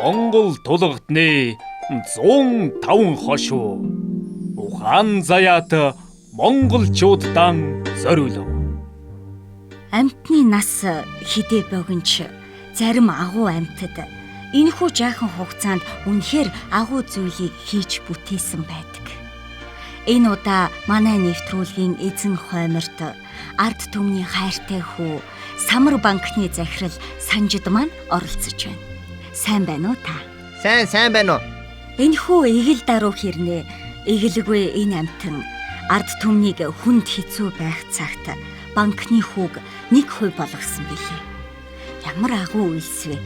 Монгол тулгадны 105 хошуу ухаан заяат монголчууддаан зориулав. Амьтны нас хідээ богинч зарим агуу амьтад энэхүү жаахан хугацаанд үнэхээр агуу зүйлийг хийж бүтээсэн байдаг. Энэ удаа манай нэвтрүүлгийн эзэн хойморт ард түмний хайртай хүү Самар банкны захирал Санжид маань оролцож байна. Сайн байна уу та? Сайн байна уу? Энэхүү эгэл даруй хэрнээ эгэлгүй энэ амьтан ард түмнийг хүнд хэцүү байх цагт банкны хүүг 1% болгосон билээ. Ямар агуу үйлс вэ?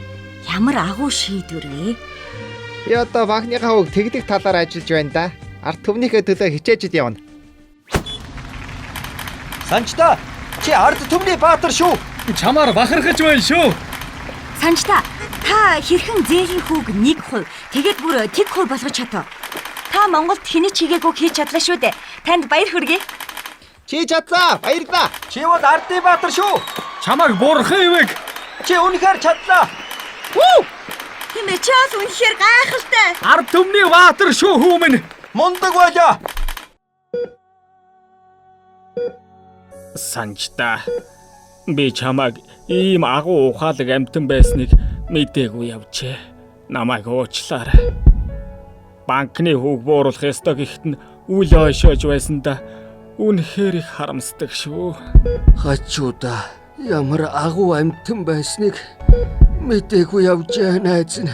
Ямар агуу шийдвэр вэ? Би одоо банкныхаа хүүг тэгдэх талаар ажиллаж байна да. Ард түмнийхээ төлөө хичээж явна. Санждаа, чи ард түмний баатар шүү. Чамаар бахархаж байна шүү. Санждаа, та хэрхэн зээлийн хүүг 1%, тэгээд бүр тэг хувь болгож чадав? Та Монголд хэний ч хийгээгүй хийж чадлаа шүү дээ. Танд баяр хүргэе. Чи чадлаа, баярлалаа. Чи бол ардын баатар шүү. Чамайг бурхан ивэг. Чи үнэхээр чадлаа. Тийм ээ, чи бол үнэхээр гайхалтай. Ард түмний баатар шүү хүмүүн. Мундаг байлаа. Санждаа, би чамайг ийм агуу ухаалаг амьтан байсныг мдээгүй явжээ. Намайг уучлаарай. Банкны хүүг бууруулах ёстой гэхэд нь үл ойшоож байсандаа үнэхээр их харамсдаг шүү. Хачуудаа ямар агуу амьтан байсныг мдээгүй явжээ найз нь.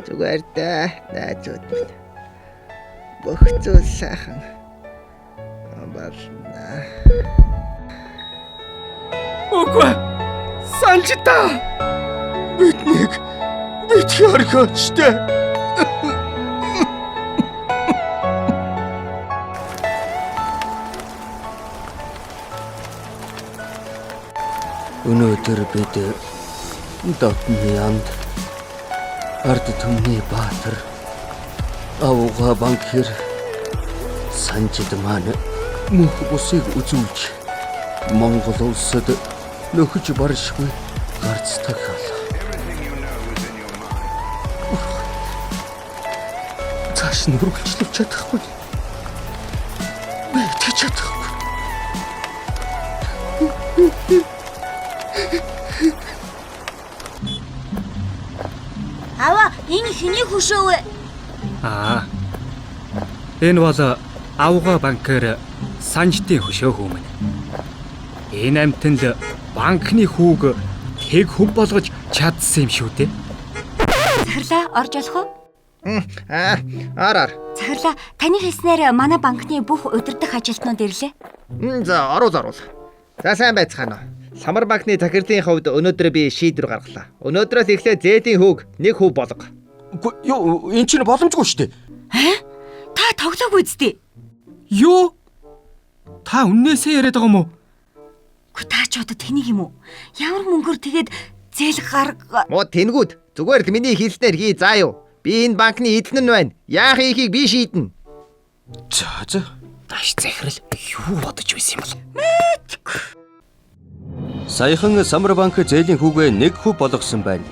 Зүгээр дээ, найзууд минь. Бүх зүйл сайхан болно. Үгүй. Санждаа. Биднийг битгий орхиоч дээ. Өнөөдөр бид дотны анд ард түмний баатар авга банкир Санжид маань мөнх бусыг үзүүлж Монгол улсад нөхөж баршгүй гарц тахиалаа. Цааш нь үргэлжлүүлж чадахгүй. Би итгэж чадахгүй. Аваа, энэ хэний хөшөө вэ? Аа. Энэ бол авга банкэр Санждын хөшөө хүмүүн. Энэ амьтан л банкны хүүг тэг хөв болгож чадсан юм шүү дээ. Захирлаа, орж болох уу? Ар. Захирлаа, таны хэлснээр манай банкны бүх удирдах ажилтнууд ирлээ. За, оруул. За, сайн байцгаана уу. Самар банкны захирлын хувьд өнөөдөр би шийдвэр гаргалаа. Өнөөдрөөс эхлээд зээлийн хүүг 1% болго. Үгүй юу, эн чинь боломжгүй шүү дээ. Та тоглоогүй үсттэй. Юу? Та үннээсээ яриад байгаа юм уу? Үгүй та ч одоо тэнийг юм уу? Ямар мөнгөөр тэгээд зээл гарга. Муу тэнгүүд зүгээр л миний хэлснээр хий заа юу. Би энэ банкны эзэн нь байна. Яах ийхийг би шийднэ. За. Даш захирал юу бодож байсан юм бол? Саяхан Самар банк зээлийн хүүгээ 1% болгосон байна.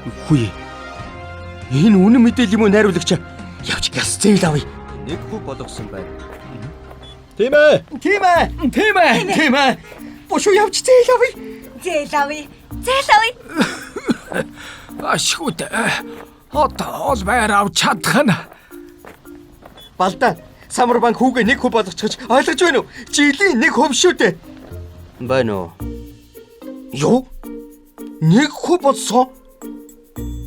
Үгүй. Энэ үнэн мэдээлэл юм уу найруулагч? Явж гяс зээл авъя. 1% болгосон байна. Тийм ээ. Тийм ээ. Тийм ээ. Тийм ээ. Бушуу явж зээл авъя. Зээл авъя. Зээл авъя. Ашгүй дээ. Одоо ол байр авч чадах нь. Балдаа, Самар банк хүүгээ 1% болгочих ойлгож байна уу? Жилийн 1% шүү дээ. Байна уу? Юу? 1% болсон?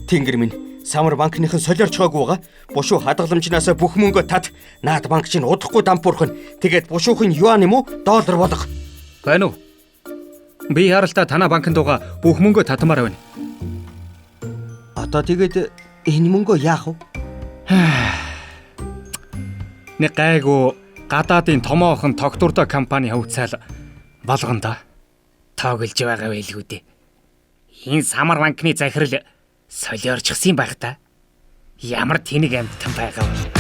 Тэнгэр минь, Самар банкныхан солиорчгоогүй байгаа. Бушуу хадгаламжнаасаа бүх мөнгөө тат. Наад банк чинь удахгүй дампуурах нь. Тэгээд бушуух нь юан юм уу? Доллар болго. Байна уу? Би яралтаа танаа банкнд байгаа бүх мөнгөө татмаар байна. Одоо тэгээд энэ мөнгөө яах вэ? Нэг гайгүй гадаадын томоохон тогтвортой компани хөвцөл болгоно доо. Тоглож байгаа байлгүй дээ. Энэ Самар банкны захирал солиорчсон байх та. Ямар тэнэг амьтан байгаа вэ?